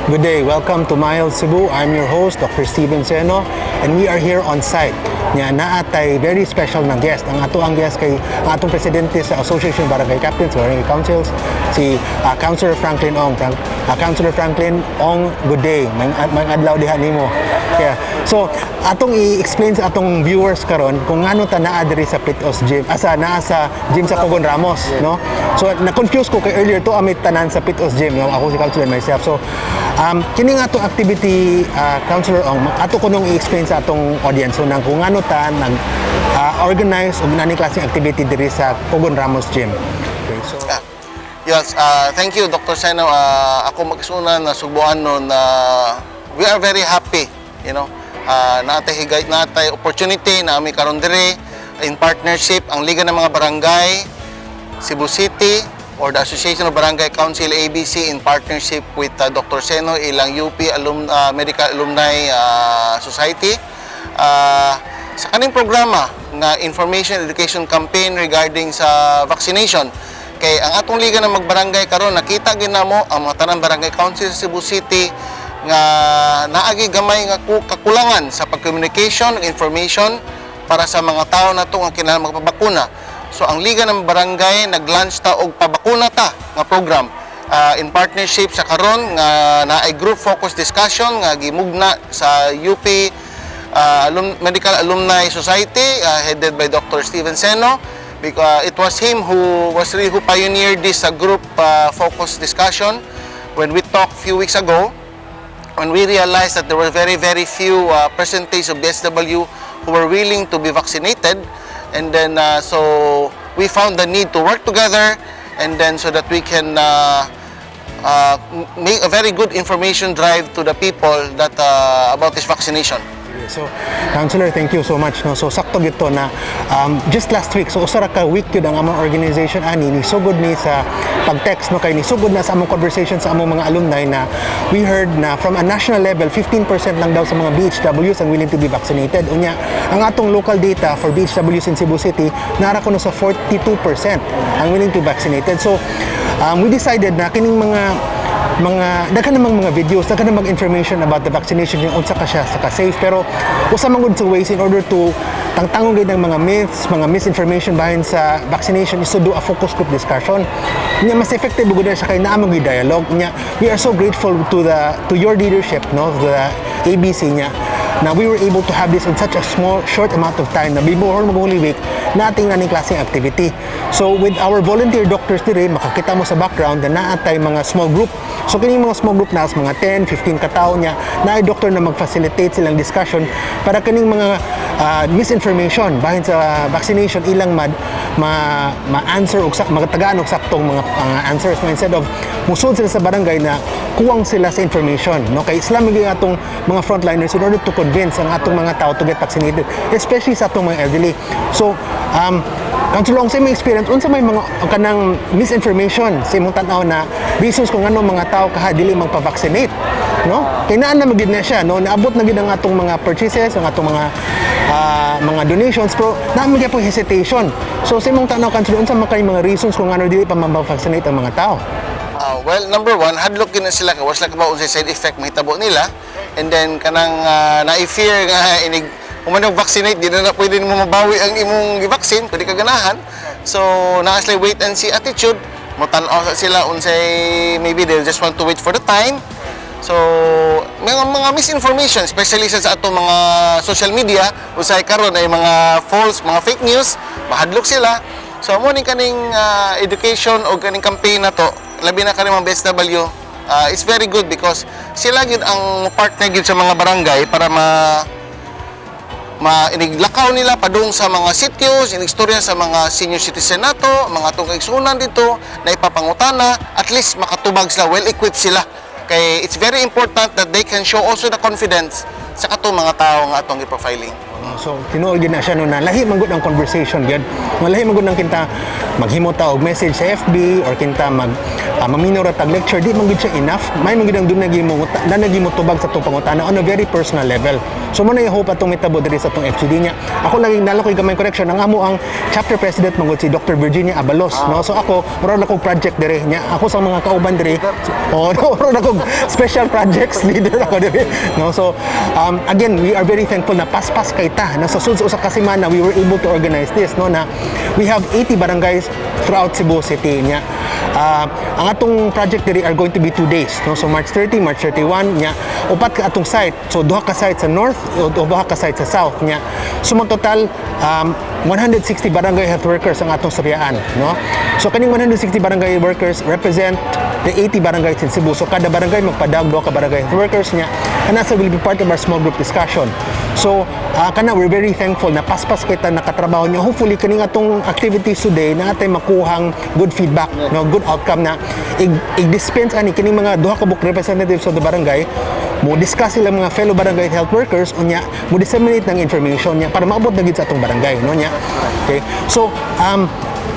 Good day. Welcome to My Health Cebu. I'm your host, Dr. Steven Seno, and we are here on site. Nya naa tay very special na guest. Ang ato ang guest kay ang atong presidente sa Association of Barangay Captains, Barangay Councils, si Councilor Franklin Ong. Councilor Franklin Ong, good day. May adlaw diha nimo. Yeah. So, atong i-explain sa atong viewers karon kung ngano ta naa diri sa Pit-Os Gym, asa naa sa gym sa Cogon Ramos, no? So, na-confuse ko kay earlier to amit tanan sa Pit-Os Gym, no? Ako si Councilor myself. So, kini nga atong activity, Councilor Ong, ato ko nung i-explain sa atong audience so nang kung ngano ta nag organize og nani klaseng activity diri sa Cogon Ramos Gym. Okay, so Ah, yes, thank you, Dr. Seno. Ako mag-isuna na Sugbuanon na we are very happy. Naa tay higay naa tay opportunity na ami karon diri in partnership ang Liga ng mga Barangay Cebu City or the Association of Barangay Council, ABC, in partnership with Dr. Seno ilang UP Medical Alumni Society sa kaning programa nga information education campaign regarding sa vaccination, kay ang atong liga ng magbarangay karon nakita gyud namo ang mga tanang barangay council sa Cebu City nga naagi gamay nga kakulangan sa pag-communication ug information para sa mga tao nato nga kinahanglan magpabakuna. So ang Liga ng Barangay nag-launch ta og Pabakuna Ta nga program in partnership sa karon nga naay group focus discussion nga gimugna sa UP Medical Alumni Society headed by Dr. Steven Seno, because it was him who was really who pioneered this group focus discussion. When we talked few weeks ago, when we realized that there were very, very few percentage of BSW who were willing to be vaccinated, and then so we found the need to work together, and then so that we can make a very good information drive to the people that about this vaccination. So, Councilor, thank you so much. No? So, sakto gito na just last week, so usa ra ka week yun ang among organization ani, ni sugod ni sa pag-text, no, kay ni sugod na sa among conversation sa among mga alumni na we heard na from a national level, 15% lang daw sa mga BHWs ang willing to be vaccinated. Unya, ang atong local data for BHWs in Cebu City, nara kuno sa 42% ang willing to be vaccinated. So, we decided na kining mga daghan namang mga videos, daghan namang information about the vaccination, yung unsa ka siya sa ka safe, pero usa man gud sa ways in order to tangtangon gid ng mga myths, mga misinformation bahin sa vaccination is to do a focus group discussion. Nya mas effective gud na siya kay naa man gyud dialogue. Nya we are so grateful to your leadership, no, the ABC nya na we were able to have this in such a small, short amount of time na before mag Holy Week nating naning klaseng activity. So with our volunteer doctors dire, makakita mo sa background na naa tay mga small group. So kining mga small group na mga 10, 15 katao niya, naay doctor na mag-facilitate silang discussion para kining mga misinformation bahin sa vaccination ilang mad ma ma-answer og sak magtagaan og saktong mga answers, no, instead of musud sila sa barangay na kuwang sila sa information, no, kay sila maging atong mga frontliners in order to convince ang atong mga tao to get vaccinated, especially sa atong mga elderly. So Councilor Ong, sa imong experience, unsa may mga kanang misinformation sa imong tan-aw na reasons kung ano mga tao kaha dili magpa-vaccinate, no? Kay naa na magyud na siya, no, naabot na gyud ang atong mga purchases, ang atong mga donations, pero naa man gyud hesitation. So sa imong tan-aw, Councilor, unsa man kay mga reasons kung ano dili pa ma-vaccinate ang mga tao? Well, number one, hadlok gyud na sila kay was like about unsay side effect mahitabo nila. And then kanang na-fear nga inig kung man vaccinate, di na na pwede nimo mabawi ang imong gi-vaccine kung di ka ganahan. So, naa sila wait and see attitude. Motan-aw sa sila unsay maybe they just want to wait for the time. So, mga misinformation, especially sa atong mga social media, usay karon ay mga false, mga fake news, mahadlok sila. So, mo ni kaning education o kaning campaign na to, labi na kaning mga BSW, it's very good because sila gyud ang partner gyud sa mga barangay para ma ma iniglakaw nila padung sa mga sityos, inigstorya sa mga senior citizen nato, mga atong kaigsuonan dito na ipapangutana, at least makatubag sila, well-equipped sila. Kay it's very important that they can show also the confidence sa katong mga tao nga atong i-profiling. So tinuod gyud na siya, no, na lahi man gud ang conversation gyud. Nga lahi man gud ang kinta maghimo ta og message sa FB or kinta mag maminaw ra tag lecture, di man gud siya enough. May man gud ang duna gyud mo na mo tubag sa atong pangutana on a very personal level. So mao na yung hope atong mitabo diri sa atong FGD niya. Ako lagi nalo ko'y gamay correction, ang amo ang chapter president mangod si Dr. Virginia Abalos, no? So ako, murag na kog project diri nya. Ako sa mga kauban diri, oh, no, murag na kog special projects leader ako diri, no? So again, we are very thankful na paspas kay ta, no? So sud sa usa ka semana we were able to organize this, no, na we have 80 barangays throughout Cebu City nya. Ang atong project diri are going to be 2 days, no? So March 30, March 31 nya, upat ka atong site. So duha ka site sa north o duha ka site sa south nya. So mag total 160 barangay health workers ang atong suryaan, no? So kaning 160 barangay workers represent the 80 barangays in Cebu. So kada barangay magpadag duha ka barangay health workers niya. And that's will be part of our small group discussion. So kana, we're very thankful na paspas kita nakatrabaho niya. Hopefully kaning atong activities today na atay makuhang good feedback, no, good outcome na i-dispense ani kining mga duha ka buok representatives of the barangay mo discuss sila mga fellow barangay health workers, unya mo disseminate ng information niya para maabot na gid sa atong barangay, no, niya. Okay, so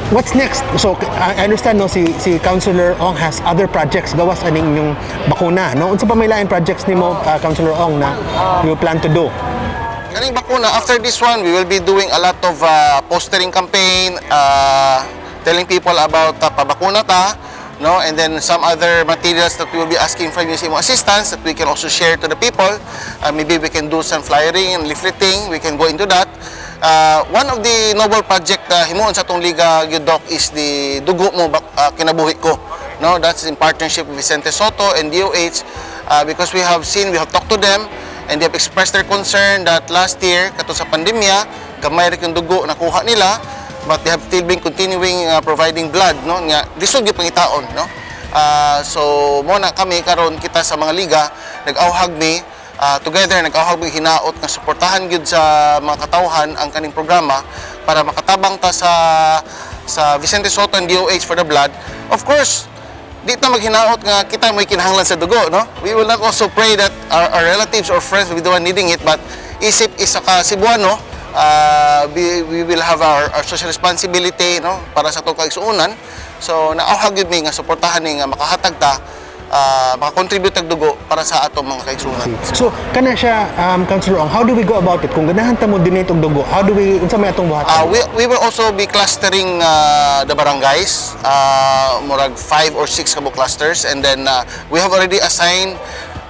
what's next? So I understand, no, si Councilor Ong has other projects gawas aning inyong bakuna, no? Unsa pa may lain projects nimo, Councilor Ong, na you plan to do? Kaning bakuna, after this one, we will be doing a lot of postering campaign, telling people about pabakuna ta, no? And then some other materials that we will be asking for yung imong assistance that we can also share to the people. Maybe we can do some flyering and leafleting. We can go into that. One of the noble project na himuon sa atong liga gyud, Doc, is the Dugo Mo Kinabuhi Ko. No, that's in partnership with Vicente Sotto and DOH because we have seen, we have talked to them and they have expressed their concern that last year, kato sa pandemya, gamay ra yung dugo nakuha nila, but they have still been continuing providing blood, no, nga lisod gyud pangitaon, no? So mo na kami karon, kita sa mga liga, nag-awhag mi together, nag-awhag mi hinaot nga suportahan gyud sa mga katawhan ang kaning programa para makatabang ta sa Vicente Sotto and DOH for the blood. Of course, di ta maghinaot nga kita may kinahanglan sa dugo, no? We will not also pray that our relatives or friends will be the one needing it, but isip isa ka Cebuano, we will have our social responsibility, no, para sa atong kaigsuonan. So, naawhag gyud mi nga suportahan ni nga makahatag ta, makakontribute tag dugo para sa atong mga kaigsuonan. So kana siya, Councilor Ong, how do we go about it kung ganahan ta mo donate og dugo? How do we Unsa may atong buhaton? We will also be clustering the barangays, murag five or six kabo clusters, and then we have already assigned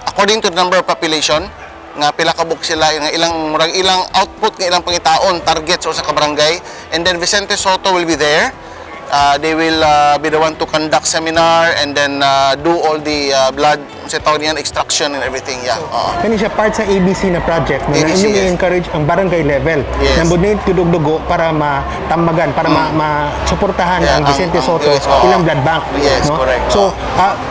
according to the number of population nga pila ka buok sila nga ilang murag ilang output nga ilang pangitaon target sa usa ka barangay, and then Vicente Sotto will be there. They will be the one to conduct seminar and then do all the blood sa tawag niyan, extraction and everything, yeah. Oo. Kani siya part sa ABC na project, no, na ABC, inyong yes. i-encourage ang barangay level na donate og dugo para matambagan, para ma suportahan ang Vicente Sotto, yes, oo. Ilang blood bank, Yes, no? correct. So,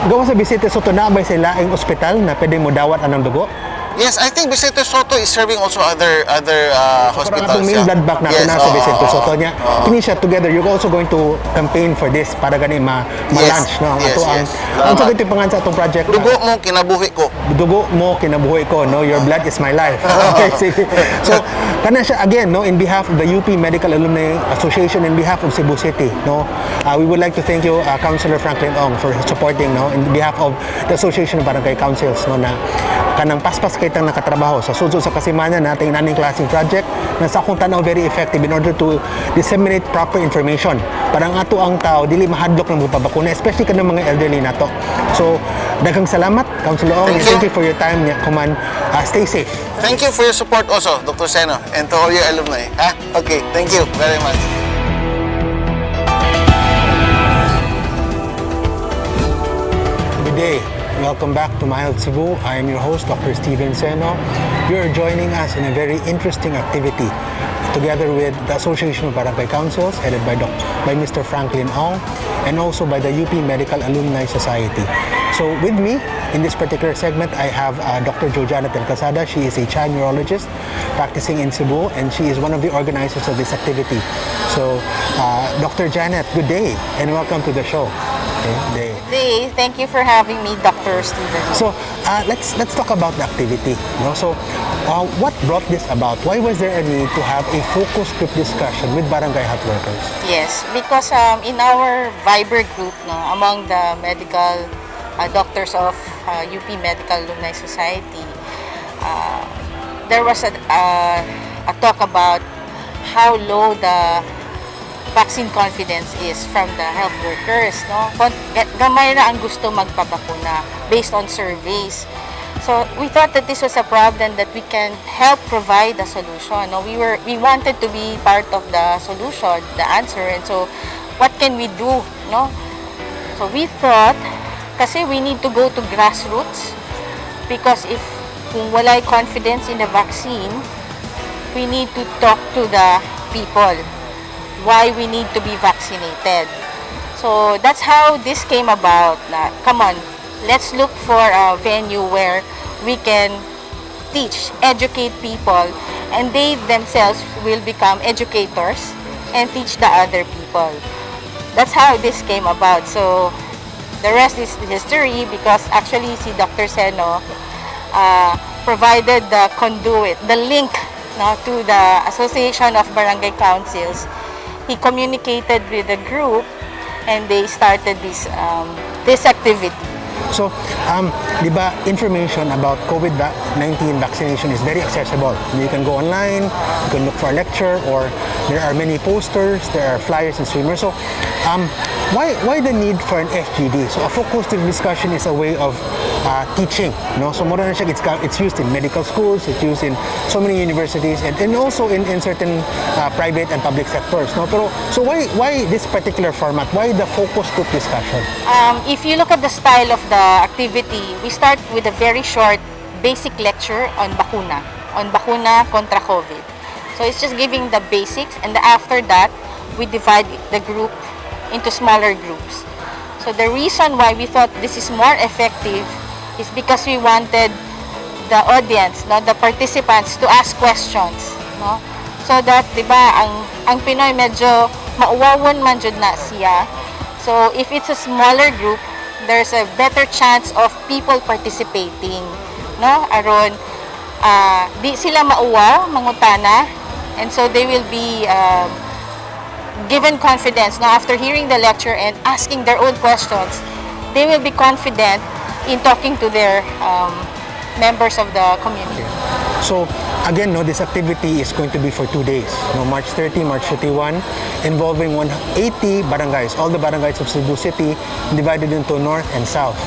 gawa sa Vicente Sotto, naa ba sila ang ospital na pwede mo dawat anang dugo? Yes, I think Vicente Sotto is serving also other Parang hospitals. atong main blood bank nato yes, na sa oo, Vicente oo, Sotto niya. oo. Kini siya together, you're also going to campaign for this para gani ma ma-launch, no, ang ato ang Salamat. Unsa gyud pangan sa atong project? Dugo Mo, Kinabuhi Ko. Dugo Mo, Kinabuhi Ko, no? Your blood is my life. Okay, sige. So kana siya, again, no, in behalf of the UP Medical Alumni Association, in behalf of Cebu City, no, we would like to thank you, Councilor Franklin Ong, for supporting, no, in behalf of the Association of Barangay Councils, no, na kanang paspas kay tang nakatrabaho sa sulod sa kasimana nating naning klaseng project na sa akong tanaw very effective in order to disseminate proper information para ang ato ang tao dili mahadlok ng pabakuna, especially kanang mga elderly nato. So daghang salamat, Councilor Ong. Thank you. Thank you for your time niya kuman. Stay safe. Thank you for your support also, Dr. Seno, and to all your alumni. Ha? Okay, thank you very much. Good day. Welcome back to My Health Cebu. I am your host, Dr. Steven Seno. You are joining us in a very interesting activity together with the Association of Barangay Councils, headed by Mr. Franklin Ong, and also by the UP Medical Alumni Society. So with me in this particular segment, I have Dr. Jojana Del Casada. She is a child neurologist practicing in Cebu, and she is one of the organizers of this activity. So, Dr. Janet, good day, and welcome to the show. Okay, day. Day. Thank you for having me, Dr. Steven. So let's talk about the activity. No? So what brought this about? Why was there a need to have a focus group discussion with barangay health workers? Yes, because in our Viber group, no, among the medical doctors of UP Medical Alumni Society, There was a talk about how low the vaccine confidence is from the health workers, no? Gamay ra ang gusto magpabakuna based on surveys. So we thought that this was a problem that we can help provide a solution. No, we wanted to be part of the solution, the answer. And so, what can we do? No, so we thought, kasi we need to go to grassroots because if kung walay confidence in the vaccine, we need to talk to the people why we need to be vaccinated. So that's how this came about. Na, come on, let's look for a venue where we can teach, educate people, and they themselves will become educators and teach the other people. That's how this came about. So the rest is history because actually si Dr. Seno provided the conduit, the link, no, to the Association of Barangay Councils. He communicated with the group and they started this activity. So, di ba, information about COVID-19 vaccination is very accessible. You can go online, you can look for a lecture, or there are many posters, there are flyers and streamers. So, why the need for an FGD? So, a focused group discussion is a way of teaching. No? So, mura na siya, it's used in medical schools, it's used in so many universities, and also in certain private and public sectors. No? Pero, so why this particular format? Why the focus group discussion? If you look at the style of the activity, we start with a very short basic lecture on bakuna kontra COVID. So it's just giving the basics, and after that, we divide the group into smaller groups. So the reason why we thought this is more effective is because we wanted the audience, no, the participants to ask questions, no? So that, 'di ba, ang Pinoy medyo mauwawon man jud na siya. So if it's a smaller group, there's a better chance of people participating, no? Aron di sila mauwaw mangutana, and so they will be given confidence, no, after hearing the lecture and asking their own questions, they will be confident in talking to their members of the community. So again, no, this activity is going to be for 2 days, no, March 30, March 31, involving 180 barangays, all the barangays of Cebu City, divided into north and south.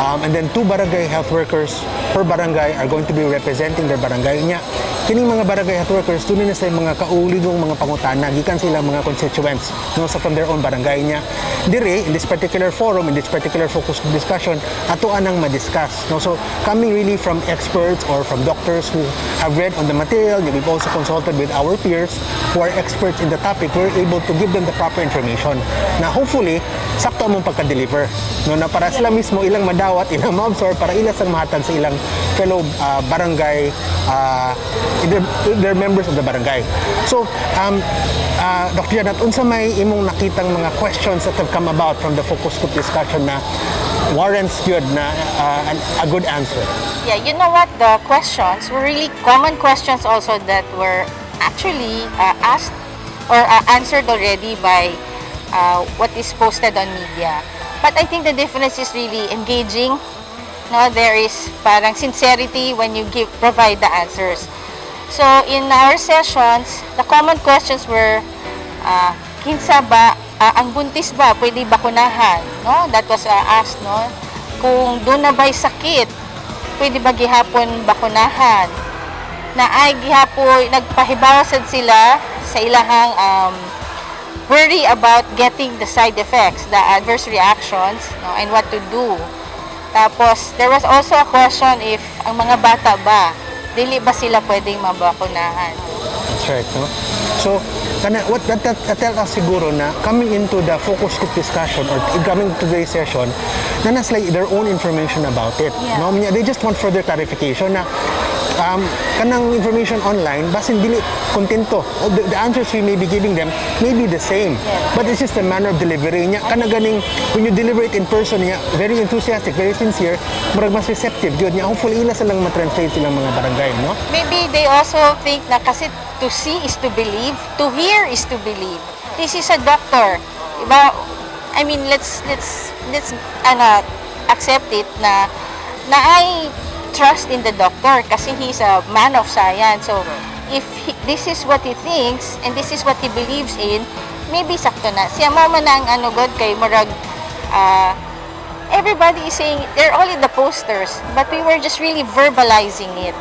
And then two barangay health workers per barangay are going to be representing their barangay. Nya, kining mga barangay health workers, duna na sila'y mga kaugalingong mga pangutana, gikan sila mga constituents, no, sa from their own barangay niya. Dire, in this particular forum, in this particular focus group discussion, ato anang ma-discuss. No? So, coming really from experts or from doctors who have read on the material, we've also consulted with our peers who are experts in the topic, we're able to give them the proper information na hopefully, sakto among pagka-deliver. No, na para sila mismo ilang madawat, ilang ma-absorb, para ila sang mahatag sa ilang fellow barangay, their members of the barangay. So, Dr. Janet, unsa may imong nakitang mga questions that have come about from the focus group discussion na warrants good na a good answer? Yeah, you know what? The questions were really common questions also that were actually asked or answered already by what is posted on media. But I think the difference is really engaging. No, there is parang sincerity when you give provide the answers. So in our sessions, the common questions were kinsa ba ang buntis ba pwede bakunahan, no? That was asked, no? Kung duna ba'y sakit, pwede ba gihapon bakunahan? Na ay gihapon nagpahibaw sad sila sa ilahang worry about getting the side effects, the adverse reactions, no, and what to do. Tapos, there was also a question if ang mga bata ba, dili ba sila pwedeng mabakunahan? That's right, no? So, kana what that tell us siguro na coming into the focus group discussion or coming to today's session, na nas like their own information about it. No, they just want further clarification na kanang information online basin dili kontento. The answers we may be giving them may be the same. But it's just the manner of delivery niya. Kana ganing when you deliver it in person niya, very enthusiastic, very sincere, murag mas receptive gyud niya. Hopefully ila silang ma-translate silang mga barangay, no? Maybe they also think na kasi to see is to believe, to hear is to believe. This is a doctor. Diba? I mean, let's ano, accept it na ay trust in the doctor kasi he's a man of science. So, if he, this is what he thinks and this is what he believes in, maybe sakto na. Siya mao man ang ano god kay murag everybody is saying they're all in the posters, but we were just really verbalizing it.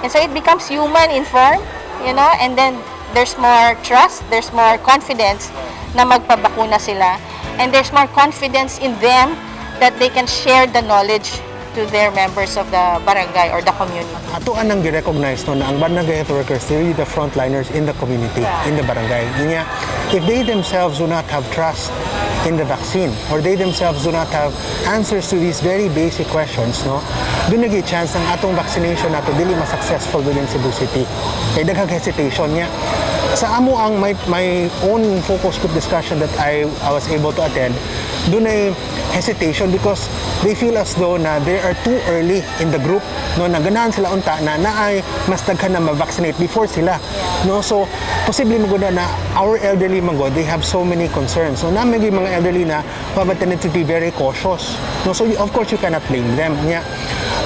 And so it becomes human in form, and then there's more trust, there's more confidence na magpabakuna sila, and there's more confidence in them that they can share the knowledge to their members of the barangay or the community. Ato anang gi-recognize, no, na ang barangay health workers, they're really the frontliners in the community, in the barangay. Unya, if they themselves do not have trust in the vaccine or they themselves do not have answers to these very basic questions, no, duna gyud chance ang atong vaccination nato dili ma-successful within Cebu City. Kay daghang hesitation niya. Sa amo ang my own focus group discussion that I was able to attend, dunay hesitation because they feel as though na they are too early in the group, no, na ganahan sila unta na naay mas daghan na ma-vaccinate before sila, no? So posible mo na na our elderly man gud, they have so many concerns. So naa may mga elderly na who have a tendency to be very cautious, no? So of course you cannot blame them nya.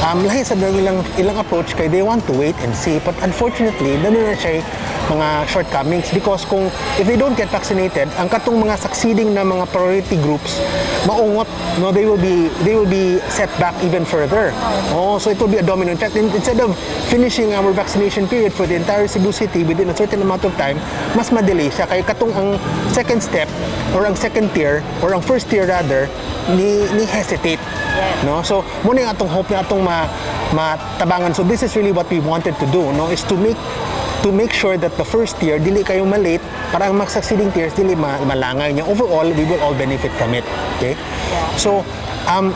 Lahi sa ilang approach kay they want to wait and see, but unfortunately duna na siya mga shortcomings because kung if they don't get vaccinated, ang katong mga succeeding na mga priority groups maungot, no? They will be set back even further. Oh, so it will be a domino effect. Instead of finishing our vaccination period for the entire Cebu City within a certain amount of time, mas madelay siya kay katong ang second step or ang second tier or ang first tier rather ni hesitate, no? So mao na yung atong hope na atong ma matabangan. So this is really what we wanted to do, no, is to make sure that the first tier dili kayo malate para ang mag-succeeding tiers dili malangay niya. Overall, we will all benefit from it, okay? So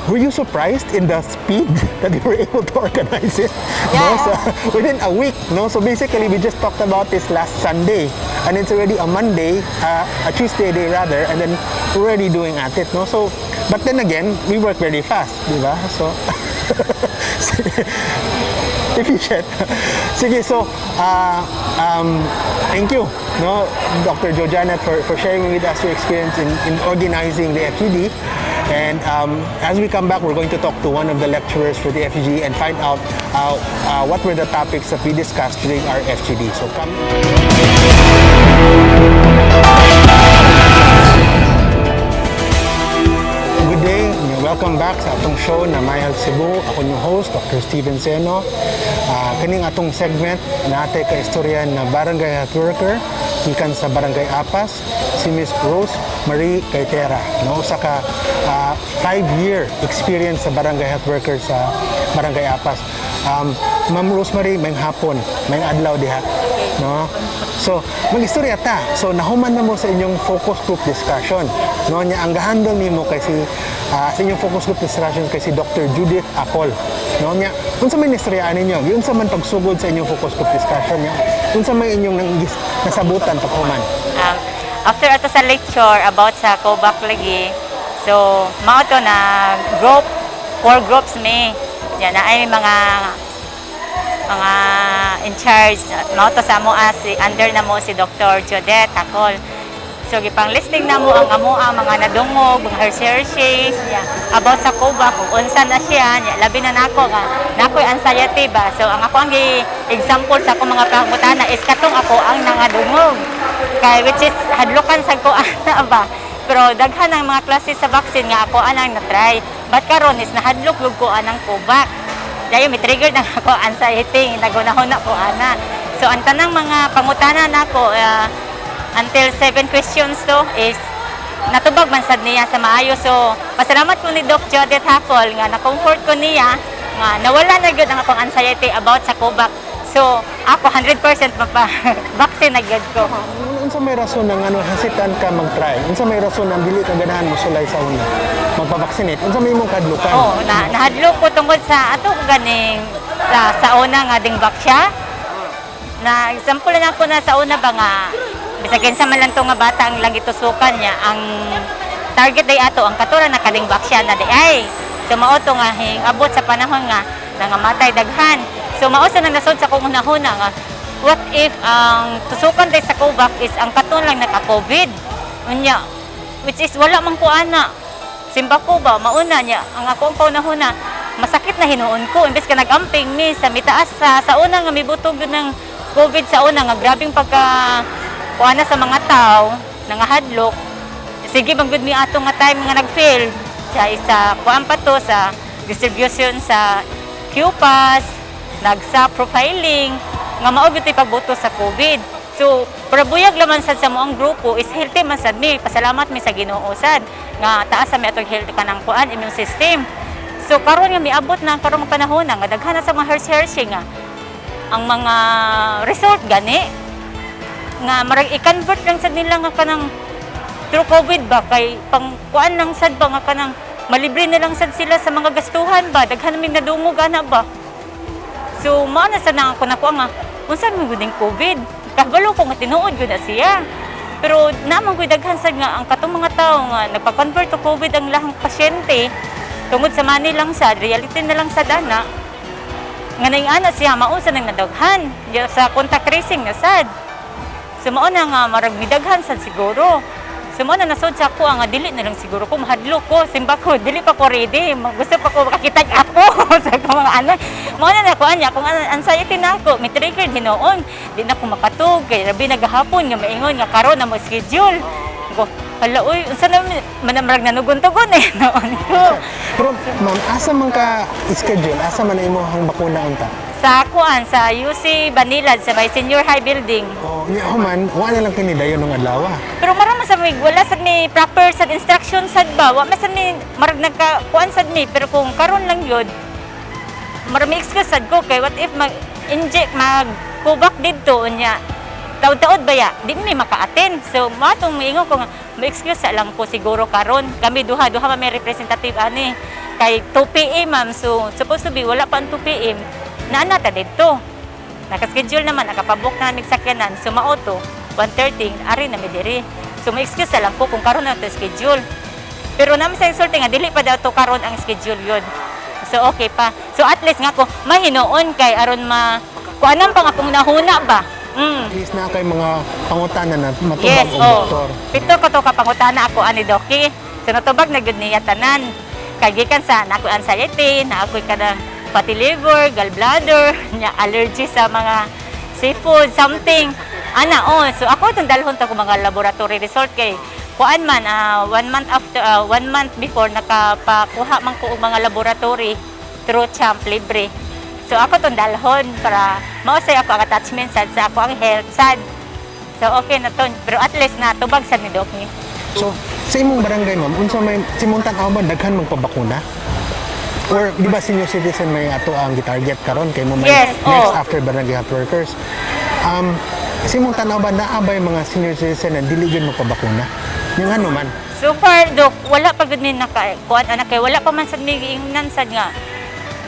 were you surprised in the speed that we were able to organize it, no? Yeah. So within a week, no? So basically we just talked about this last Sunday and it's already a Monday, a Tuesday day rather, and then we're already doing at it, no? So but then again, we work very fast, di ba? So efficient. Sige, so thank you, no, Dr. Joe Janet, for sharing with us your experience in organizing the FGD. And as we come back, we're going to talk to one of the lecturers for the FGD and find out what were the topics that we discussed during our FGD. So come. Good day. Welcome back sa atong show na My Health Cebu. Ako inyong host, Dr. Steven Seno. Kaning atong segment, naa tay kaistorya na barangay health worker gikan sa Barangay Apas, si Miss Rose Marie Gaitera. No, usa ka 5-year experience sa barangay health worker sa Barangay Apas. Ma'am Rosemary, maayong hapon, maayong adlaw diha. No? So, mag-istorya ta. So, nahuman na mo sa inyong focus group discussion. No, nya ang gahandle nimo kay si sa inyong focus group discussion kay si Dr. Judith Acol. No, nya unsa may nistoryaan ninyo? Unsa man pagsugod sa inyong focus group discussion nya? Unsa may inyong nasabutan paghuman? After ato sa lecture about sa COVAC lagi, so mao to na group, four groups mi. Yan na ay mga in charge. Mao to sa amo si under na mo si Dr. Jodette Akol. So gipang listing na mo ang amo ang mga nadungog, mga researches yeah, about sa COVAC, kung unsa na siya, niya, labi na nako nga nakoy anxiety ba. So ang ako ang gi example sa akong mga pangutana is katong ako ang nangadungog. Kay which is hadlukan sa ko ana ba. Pero daghan ang mga klase sa vaccine nga ako anang na-try. But karon is nahadlok gud ko anang COVAC. Dayon may trigger na ako anxiety, nagunahon ko ana. So ang tanang mga pangutana nako until seven questions to is natubag man sad niya sa maayo. So pasalamat ko ni Doc Jodette Hakol nga na-comfort ko niya nga nawala na gyud ang akong anxiety about sa COVAC. So ako 100% mapa vaccine na gyud ko. Unsa may rason ng ano hesitant ka mag-try? Unsa may rason ng dili ka ganahan mosulay sa una? Magpa-vaccinate? Unsa may imong kadlukan? Oo, na nahadlok ko tungod sa ato ko ganing sa una nga dingbak siya. Na example na ako na sa una ba nga bisag kinsa man lang to nga bata ang lang gitusukan niya, ang target day ato ang katura na kadingbak siya na di ay. So mao to nga hing abot sa panahon nga nangamatay daghan. So mao sa nang nasod sa akong hunahuna nga what if ang tusukan day sa COVAC is ang katon lang naka-COVID. Unya, which is wala man ko ana. Simba ko ba mauna niya ang ako ang paunahuna. Masakit na hinuon ko imbes ka nag-amping mi sa mitaas sa una nga mibutog yun ng COVID sa una nga grabing pagka kuana sa mga tao, nangahadlok. Sige man gud mi ato nga time nga nag-fail sa isa kuan pa to sa distribution sa QPass, nagsa profiling nga mao gyud to'y pagbuto sa COVID. So, pero buyag laman sad sa moang grupo is healthy man sad mi. Pasalamat mi sa Ginoo sad nga taas sa mi atong health kanang kuan immune system. So karon nga miabot na ang karong panahon na nga daghan na sa mga hershey nga ang mga result gani nga marag i-convert lang sad nila nga kanang through COVID ba kay pang kuan lang sad ba nga kanang malibre na lang sad sila sa mga gastuhan ba, daghan may nadungog ana ba. So mao na sad na ako nakuha nga unsa man gud ning COVID, kabalo ko nga tinuod gyud na siya, pero naman gud daghan sad nga ang katong mga tawo nga nagpa-convert to COVID ang lahang pasyente tungod sa money lang sad, reality na lang sad ana nga naing-ana siya mao sa nang nadaghan ya sa contact tracing na sad. So mao na nga marag midaghan sad siguro. So mao na nasod sa ako nga dili na lang siguro ko, mahadlok ko, simba ko dili pa ko ready. Gusto pa ko makakitag ako sa akong mga anak. Mao na nako anya kung anxiety na ako, may trigger hinuon. Di na ko makatug kay rabi nagahapon nga maingon nga karon na mo schedule. Ko, hala oy, unsa na man marag nanugon-tugon eh noon ko. Pero ma'am, asa man ka schedule? Asa man na imong bakuna unta? Sa kuan sa UC Banilad sa may senior high building. O, nya human, wa na lang kini dayon ng adlaw. Pero marama sa may wala sad may proper sad instruction sad ba. Wa man sad may marag nagka kuan sad mi, pero kung karon lang yun marag may excuse sad ko kay what if mag inject mag kubak didto unya taud-taud ba ya di mi maka-attend. So mao tong miingon ko nga may excuse sa lang ko siguro karon. Kami duha duha man may representative ani kay 2 PM ma'am, so supposed to be wala pa ang 2 PM naa na ta didto. Nakaschedule naman, nakapabook na namin sakyanan. So mao to, 1:30, ari na mi diri. So may excuse na lang ko kung karon na to schedule. Pero namin sa insulti nga dili pa daw to karon ang schedule yun. So okay pa. So at least nga ko mahinuon kay aron ma kuanan pa nga kung nahuna ba. At least na kay mga pangutana na matubag Yes, og oh. doktor. Pito ko to kapangutana ako ani Doki. So natubag na gyud niya tanan. Kay gikan sa na ako'y anxiety, na ako'y kanang fatty liver, gallbladder, nya allergy sa mga seafood, something. Ana, oh. So ako itong dalhon to ko mga laboratory result kay kuan man one month after one month before nakapakuha man ko og mga laboratory through Champ libre. So ako tong dalhon para mausay ako ang attachment sad sa ako ang health sad. So okay na to, pero at least na tubag sad ni Doc ni. So, sa imong barangay ma'am, unsa may sa imong tan-aw ba daghan magpabakuna? Or di ba senior citizen may ato ang gitarget karon kay mo may Yes, next oh. after barangay health workers. Sa imong tan-aw ba naa ba yung mga senior citizen na dili gyud magpabakuna? Yung ano man? So far, Doc, wala pa gud mi naka kuan anak kay wala pa man sad mi giingnan sad nga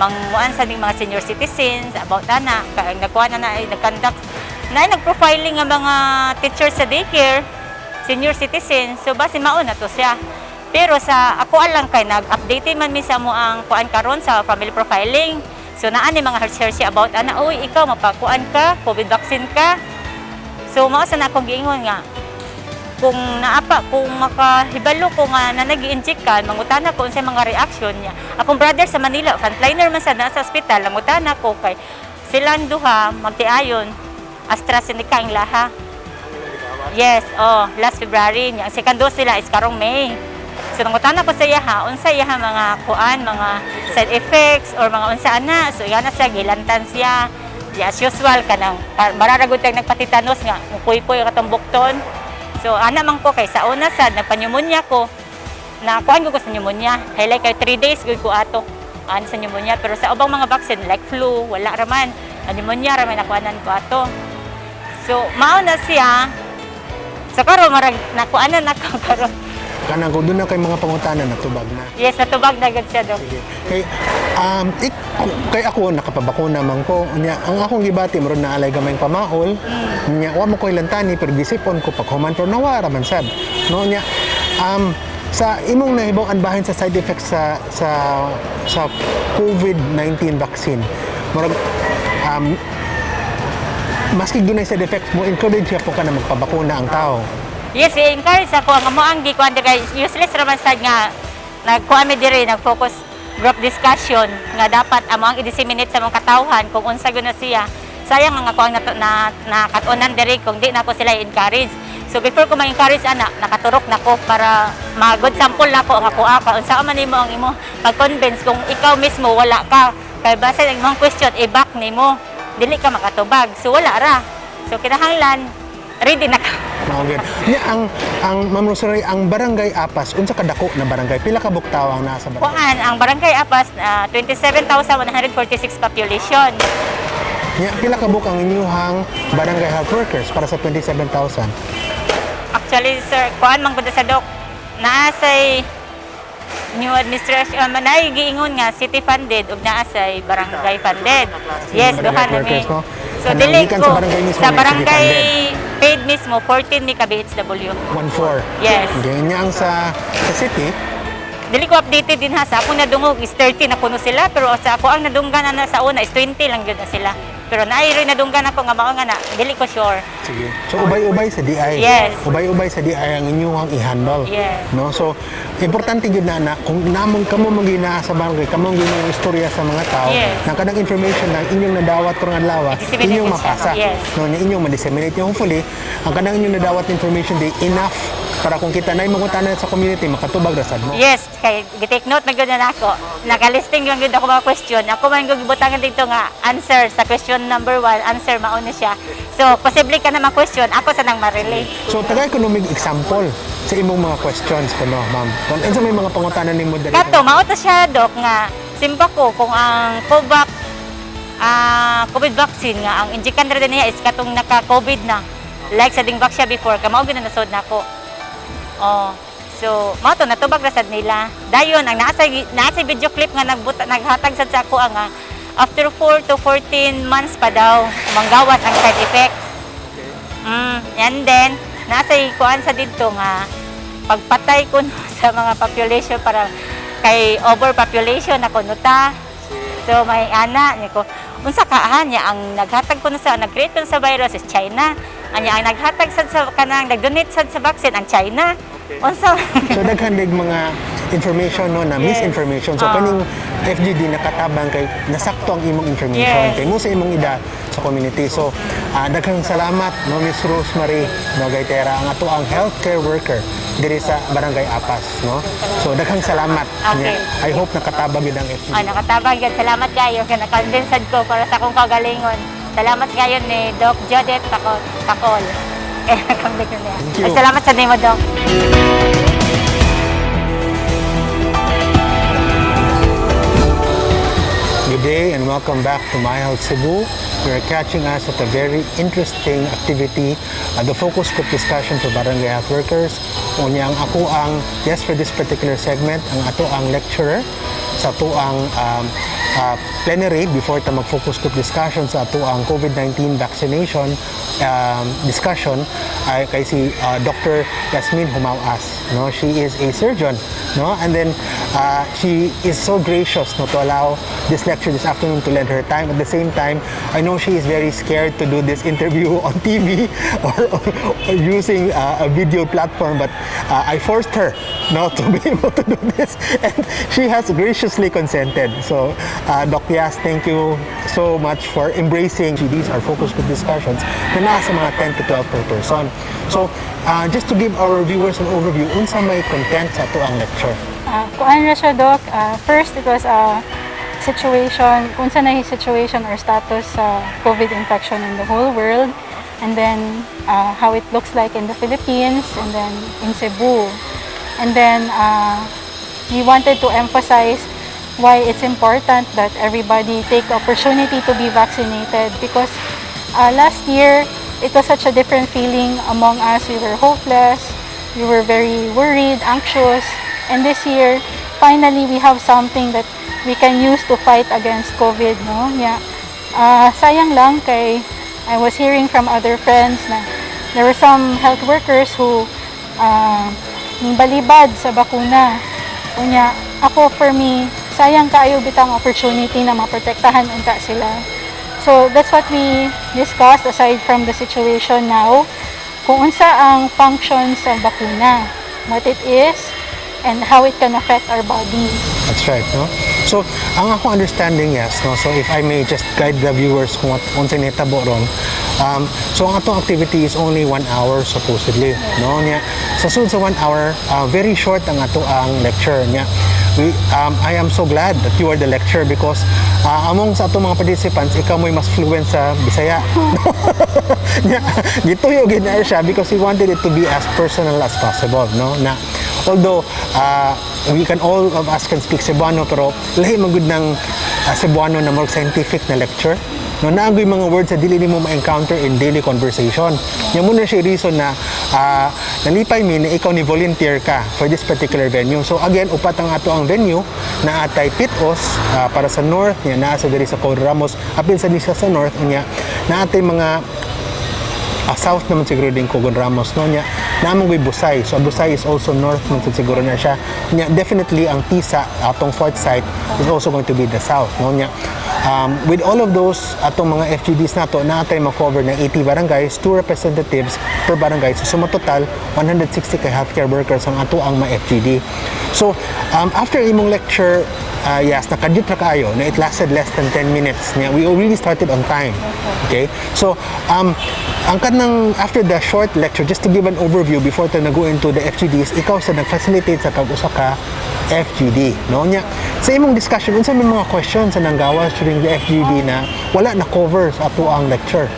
mangmuan sad ning mga senior citizens about ana kay ang nagkuan na ay nag-conduct na ay nag-profiling nga mga teachers sa daycare senior citizens, so base mao na to siya. Pero sa ako lang kay nag-update man mi sa mo ang kuan karon sa family profiling, so naa ni mga health about ana, uy, ikaw mapakuan ka, COVID vaccine ka. So mao sa na akong giingon nga kung naapa kung makahibalo ko nga na nag-inject ka, mangutana ko unsay mga reaction niya. Akong brother sa Manila, frontliner man sa nasa ospital, mangutana ko kay silang duha magtiayon AstraZeneca ang laha. Yes, oh, last February niya. Ang second dose sila is karong May. So nangutana ko sa iya ha, unsa iya ha mga kuan, mga side effects or mga unsa ana. So iya na siya gilantan siya. Di as usual kanang mararagod tag nagpatitanos nga mupuy-puy ang katong bukton. So ana man ko kay sa una sad nagpa-pneumonia ko. Na kuan ko sa pneumonia. Highlight kay 3 days gud ko ato an sa pneumonia, pero sa ubang mga vaccine like flu wala raman. Ang pneumonia ra may nakuanan ko ato. So mao na siya. So karon marag nakuanan na ko karon. Kanang kung doon na kay mga pangutana natubag na. Yes, natubag na gud siya, Dok. Sige. Kay kay ako nakapabakuna man ko. Nya ang akong gibati murag naalay gamay pamaol. Nya wa mo ko ilantani pero gisipon ko pag human pero nawara man sad. No nya sa imong nahibaw-an bahin sa side effects sa COVID-19 vaccine. Murag maski dunay side effects mo encourage siya po ka na magpabakuna ang tao. Yes, i-encourage ako ang amo ang gikuan diri kay useless ra man sad nga nagkuan mi diri nag-focus. group discussion nga dapat amo ang i-disseminate sa mga katawhan kung unsa gyud na siya. Sayang ang ako ang nakatunan diri kung di na ako sila i-encourage. So before ko ma-encourage ana, nakaturok na ko para ma-good sample na ko ang ako ka unsa man nimo ang imo pag-convince kung ikaw mismo wala ka, kay basta ang imong question i-back nimo, dili ka makatubag. So wala ra. So kinahanglan ready na ka. Mao gyud. Nya ang Ma'am Rosemary, ang Barangay Apas, unsa kadako na barangay? Pila ka buok tawo ang naa sa barangay? Kuan, ang Barangay Apas, 27,146 population. Nya pila ka buok ang inyuhang barangay health workers para sa 27,000? Actually, sir, kuan man gud sa dok. Naa say new administration, naay giingon nga city funded ug naa say barangay funded. Yes, Barangay duha na mi. workers, no? So Kanang dili gikan ko sa barangay mismo sa may city barangay paid mismo 14 mi ka BHW. 1-4. Yes. Okay, nya ang sa city, Dili ko updated din ha, sa akong nadungog is 30 na kuno sila, pero sa ako ang nadunggan na sa una is 20 lang gyud na sila. Pero naay rin nadunggan ako nga mao nga na dili ko sure. Sige. So ubay-ubay sa DI. Yes. Ubay-ubay sa DI ang inyong i-handle. Yes. No? So importante gyud na kung namong kamo magina sa barangay, kamo gyud istorya sa mga tao, nang kanang information na inyong nadawat karong adlaw, I-disseminate inyong siya. mapasa. No, na inyong ma-disseminate. Yung hopefully, ang kanang inyong nadawat na information day enough para kung kita na mangutana sa community makatubag ra sad mo. Yes, kay gi-take note na gyud na nako. Naka-listing lang gyud ako mga question. Ako man gyud gibutangan dito nga answer sa question number 1, answer mao na siya. So, posible ka na ma-question, ako sa nang ma-relate. So tagay ko mig example sa imong mga questions kuno, ma'am. Kung unsa may mga pangutana nimo diri? Kato, mao to siya, dok, nga simba ko kung ang COVAX COVID vaccine nga ang injekan ra din niya is katong naka-COVID na. Like sa Dingvaxia siya before, kamao gyud na nasod nako. Oh. So, mao to natubag ra sad nila. Dayon ang naa sa video clip nga nagbuta naghatag sad sa ako ang after 4 to 14 months pa daw manggawas ang side effects. And then nasa kuan sa didto nga pagpatay kuno sa mga population para kay overpopulation na kuno ta. So may ana niya ko unsa ka niya ang naghatag kuno sa nag-create kuno sa virus is China. Anya ang naghatag sad sa kanang nag-donate sad sa vaccine ang China. Unsa So daghan dig mga information, no, na misinformation. So kaning FGD nakatabang kay nasakto ang imong information kay mo sa imong ida sa community. So daghang salamat, no, Miss Rosemary Nogaitera, ang ato ang healthcare worker diri sa Barangay Apas, no. So daghang salamat. Okay. I hope nakatabang gyud ang FGD. Ah, nakatabang yun. Salamat kayo. Kaya na-convince ko para sa akong kagalingon. Salamat kayo ni Doc Jodette Takol. Takol. Eh, nakambit na niya. Thank you. Ay, salamat sa nimo, Doc. Good day and welcome back to My Health Cebu. You're catching us at a very interesting activity, the focus group discussion for barangay health workers. Unya ang ako ang guest for this particular segment, ang ato ang lecturer sa ato ang plenary before ta mag-focus group discussion sa ato ang COVID-19 vaccination discussion ay kay si Dr. Yasmin Humawas, no? She is a surgeon, no? And then she is so gracious, no, to allow this lecture this afternoon, to lend her time. At the same time, I know she is very scared to do this interview on TV or using a video platform, but I forced her, no, to be able to do this, and she has graciously consented. So, Doc Yas, thank you so much for embracing these are focus group discussions na nasa mga 10 to 12 per person. So, just to give our viewers an overview, unsa may content sa ato ang lecture? Kuan ra siya, Doc. First, it was a situation, unsa na yung situation or status sa COVID infection in the whole world, and then how it looks like in the Philippines, and then in Cebu. And then we wanted to emphasize why it's important that everybody take the opportunity to be vaccinated because last year it was such a different feeling among us. We were hopeless, we were very worried, anxious, and this year, finally, we have something that we can use to fight against COVID, no? Yeah. Sayang lang kay I was hearing from other friends na there were some health workers who balibad sa bakuna. Unya, ako, for me, sayang kaayo bitang opportunity na maprotektahan unta sila. So that's what we discussed aside from the situation now, kung unsa ang functions sa bakuna, what it is, and how it can affect our bodies. That's right, no? So, ang ako understanding, yes, no? So, if I may just guide the viewers kung what unsay nahitabo ron. So, ang atong activity is only one hour supposedly, no? Nya, sa sud sa one hour, very short ang ato ang lecture niya. I am so glad that you are the lecturer because among sa atong mga participants, ikaw mo'y mas fluent sa Bisaya. Nya, gituyo gyud na siya because we wanted it to be as personal as possible, no? Na although we can all of us can speak Cebuano, pero lahi man gud ng Cebuano na more scientific na lecture. No, naa gyuy mga words sa dili nimo ma-encounter in daily conversation. Nya mao na siya reason na nalipay mi na ikaw ni volunteer ka for this particular venue. So again, upat ang ato ang venue na atay Pit-os para sa north, nya naa sa diri sa Cogon Ramos, apil sa ni siya sa north, unya naa tay mga south naman siguro din Cogon Ramos, no? Nya naa man gyuy Busay, so Busay is also north man sad siguro na siya. Nya definitely ang Tisa, atong fourth site, is also going to be the south, no? Nya with all of those atong mga FGDs nato, naa tay ma-cover na 80 barangays, two representatives per barangay, so suma total 160 kay healthcare workers ang ato ang ma-FGD. So after imong lecture, yes, nakadyot ra kaayo na it lasted less than 10 minutes nya. We really started on time, okay? So ang kanang after the short lecture, just to give an overview before ta na go into the FGDs, ikaw sa nag-facilitate sa kag usa ka FGD, no? Nya sa imong discussion, unsa may mga questions sa nanggawas during the FGD na wala na cover sa ato ang lecture?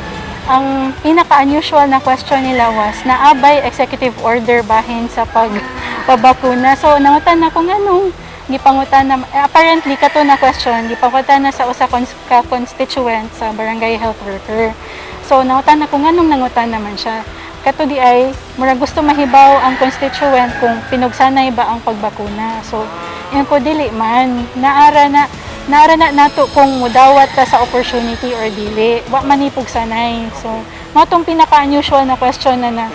Ang pinaka-unusual na question nila was, naa bay executive order bahin sa pagpabakuna? So, nangutan na ko nganong gipangutan na, eh, apparently kato na question gipangutan na sa usa ka constituent sa barangay health worker. So, nangutan na ko nganong nangutan naman siya. Kato di ay murag gusto mahibaw ang constituent kung pinugsanay ba ang pagbakuna. So, ingon ko, dili man, naara na nato kung mudawat ta sa opportunity or dili. Wa man ni pugsanay. So, mao tong pinaka-unusual na question na na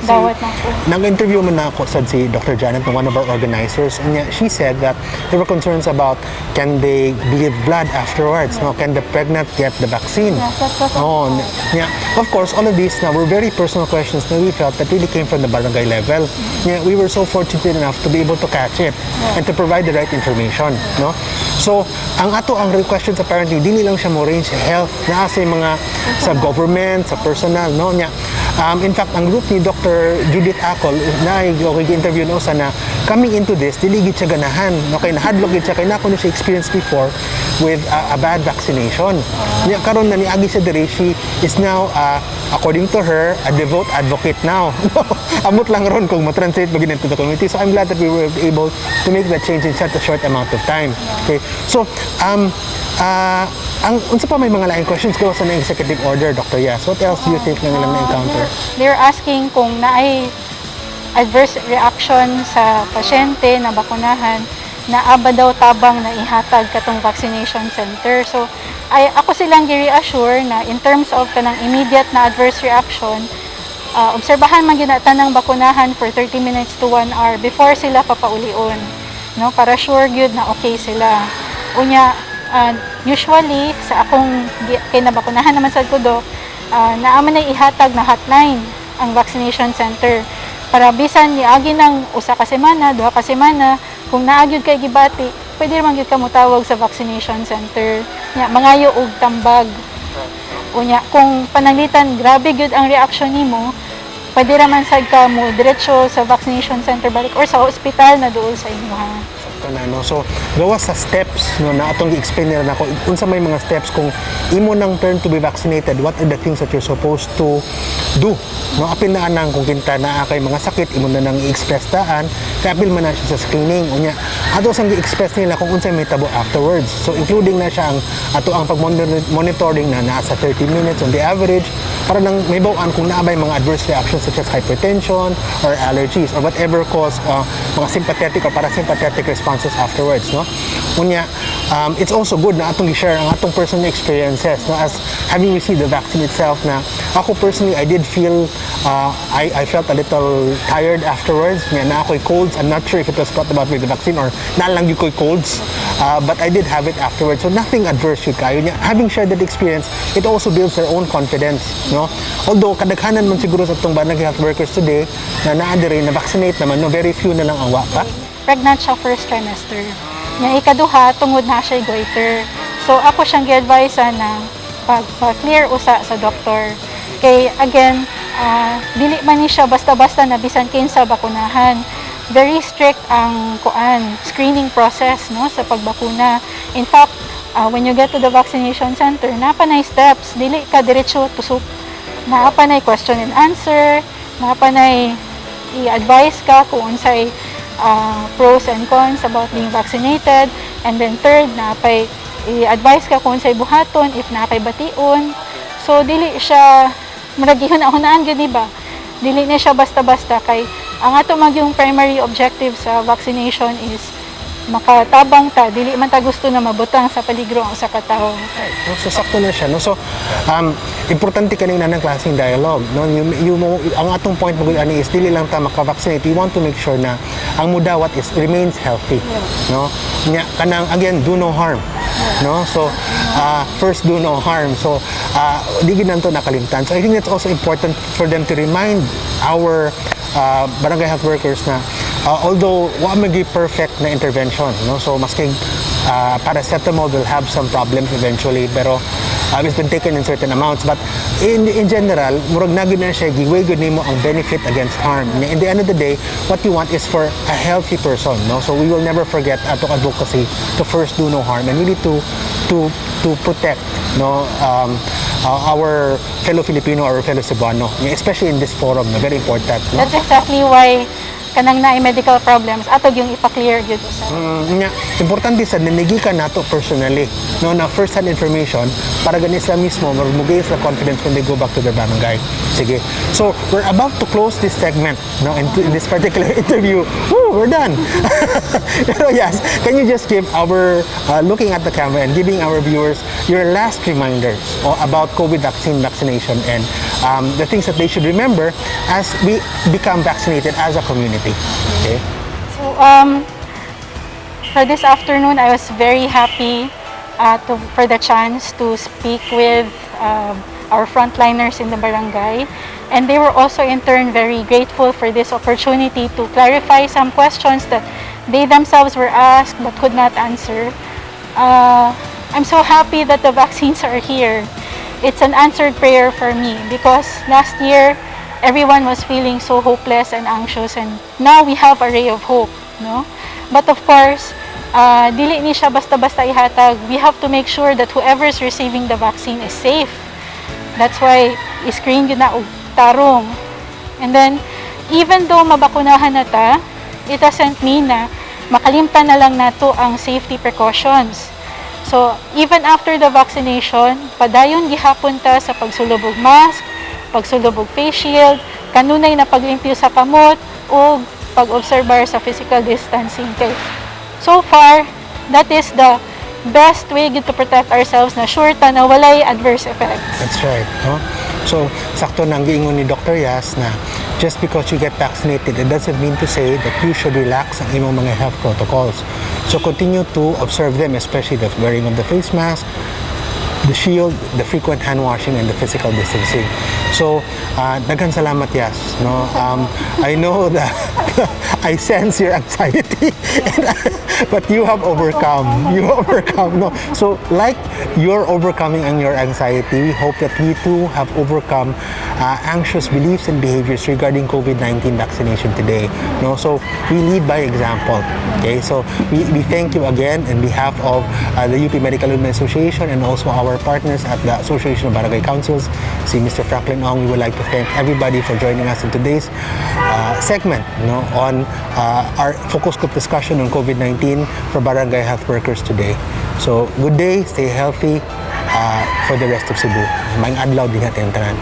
dawat na ko. Nag-interview man na ako sad si Dr. Janet, one of our organizers, and yeah, she said that there were concerns about can they give blood afterwards, no? Can the pregnant get the vaccine? Yes, that was Oh, yeah. Of course, all of these now were very personal questions that we felt that really came from the barangay level. Yeah, we were so fortunate enough to be able to catch it and to provide the right information, no? So, ang ato ang questions apparently dili lang siya mo range sa health, naa sa mga sa government, sa personal, no? Nya, in fact, ang group ni Dr. Judith Acol na okay interview no sa na coming into this, dili gid siya ganahan, no? Kay nahadlok gid siya kay naa kuno siya experience before with a bad vaccination. Nya karon na niagi siya diri, she is now according to her, a devout advocate now. Amot lang ron kung ma-translate ba into the community. So I'm glad that we were able to make that change in such a short amount of time. Okay. So ang unsa pa may mga laing questions gawas sa executive order, Dr. Yas? What else do you think nang ilang na-encounter? They're asking kung naay adverse reaction sa pasyente na bakunahan, naa ba daw tabang na ihatag katong vaccination center. So, ay ako silang gi-reassure na in terms of kanang immediate na adverse reaction, obserbahan man gyud na tanang bakunahan for 30 minutes to 1 hour before sila papaulion, no, para sure gyud na okay sila. Unya, usually sa akong kay nabakunahan naman sad ko do, naa man ay ihatag na hotline ang vaccination center para bisan niagi ng usa ka semana, 2 ka semana, kung naa gyud kay gibati, pwede man gyud ka motawag sa vaccination center. Nya mangayo og tambag. Unya kung pananglitan grabe gyud ang reaction nimo, pwede ra man sad ka mo diretso sa vaccination center balik or sa ospital na duol sa inyo ha. Sakto na, no? So, gawas sa steps, no, na atong gi-explain nila nako, unsa may mga steps kung imo nang turn to be vaccinated, what are the things that you're supposed to do? No, apil na anang kung kinta naa kay mga sakit, imo na nang i-express daan, kay apil man na siya sa screening. Unya, ato sang gi-express nila kung unsay may tabo afterwards. So, including na siya ang ato ang pag-monitoring na naa sa 30 minutes on the average para nang may bawaan kung naa bay mga adverse reactions such as hypertension or allergies or whatever cause mga sympathetic or parasympathetic responses afterwards, no? Unya, it's also good na atong i-share ang atong personal experiences, no, as having received the vaccine itself, na ako personally, I did feel I felt a little tired afterwards. Nga naa ako'y colds. I'm not sure if it was brought about with the vaccine or naa lang gyud ko'y colds, but I did have it afterwards, so nothing adverse gyud kayo. Nya, having shared that experience, it also builds their own confidence, no? Although kadaghanan man siguro sa atong barangay health workers today na naa diri na vaccinate naman, no, very few na lang ang wa pa. Pregnant siya, first trimester. Nga ikaduha, tungod na siya goiter. So ako siyang gi-advise na pag pa-clear usa sa doktor. Kay again, dili man ni siya basta-basta na bisan kinsa bakunahan. Very strict ang kuan screening process, no, sa pagbakuna. In fact, when you get to the vaccination center, naa pa nay steps, dili ka diretso tusok. Naa pa nay question and answer, naa pa nay i-advise ka kung unsay pros and cons about being vaccinated. And then third, naa pay i-advise ka kung unsay buhaton if naa kay bation. So dili siya murag gihuna-hunaan gyud, di ba? Dili na siya basta-basta kay ang ato man gyung primary objective sa vaccination is makatabang ta, dili man ta gusto na mabutang sa peligro ang usa ka tawo. No? So sakto na siya, no? So importante kanina ng klaseng dialogue, no? Ang atong point mo ani is dili lang ta maka-vaccinate. We want to make sure na ang mudawat is remains healthy, no? Nya kanang again, do no harm, no? So first, do no harm. So di gyud nato nakalimtan. So I think that's also important for them to remind our barangay health workers na although wa magi perfect na intervention, no, so maski paracetamol will have some problems eventually, pero it's been taken in certain amounts, but in general, murag na gyud na siya, gi-weigh gyud nimo ang benefit against harm. Nya, in the end of the day, what you want is for a healthy person, no? So we will never forget atong advocacy to first do no harm and really to protect, no, our fellow Filipino or fellow Cebuano, especially in this forum, na very important, no? That's exactly why kanang naay medical problems, ato gyung ipa-clear gyud usa. Nga, importante sa nanigikan nato personally, no, na first hand information para gani sila mismo mo-gain sila confidence when they go back to their barangay. Sige. So, we're about to close this segment, no, in this particular interview. Woo, we're done. Pero yes, can you just give our looking at the camera and giving our viewers your last reminders about COVID vaccine vaccination and the things that they should remember as we become vaccinated as a community? Okay? So, for this afternoon, I was very happy for the chance to speak with our frontliners in the barangay. And they were also in turn very grateful for this opportunity to clarify some questions that they themselves were asked but could not answer. I'm so happy that the vaccines are here. It's an answered prayer for me because last year everyone was feeling so hopeless and anxious, and now we have a ray of hope, no? But of course, dili ni siya basta-basta ihatag. We have to make sure that whoever is receiving the vaccine is safe. That's why i-screen gyud na og tarong. And then, even though mabakunahan na ta, it doesn't mean na makalimtan na lang nato ang safety precautions. So, even after the vaccination, padayon gihapon ta sa pagsulob og mask, pagsulob og face shield, kanunay na paglimpyo sa kamot, o pag-obserbar sa physical distancing. Kay so far, that is the best way gyud to protect ourselves na sure ta na walay adverse effects. That's right. No? So, sakto nang giingon ni Dr. Yas na just because you get vaccinated, it doesn't mean to say that you should relax ang imong mga health protocols. So, continue to observe them, especially the wearing of the face mask, the shield, the frequent hand washing, and the physical distancing. So, daghan salamat, Yas. No? I know that I sense your anxiety, but you have overcome. You overcome. No? So, like you're overcoming on your anxiety, we hope that we too have overcome anxious beliefs and behaviors regarding COVID-19 vaccination today. No? So, we lead by example. Okay? So, we thank you again in behalf of the UP Medical Alumni Association and also our partners at the Association of Barangay Councils, si Mr. Franklin Ong. We would like to thank everybody for joining us in today's segment, no, on our focus group discussion on COVID-19 for barangay health workers today. So, good day, stay healthy for the rest of Cebu. Maayong adlaw dinha tanan.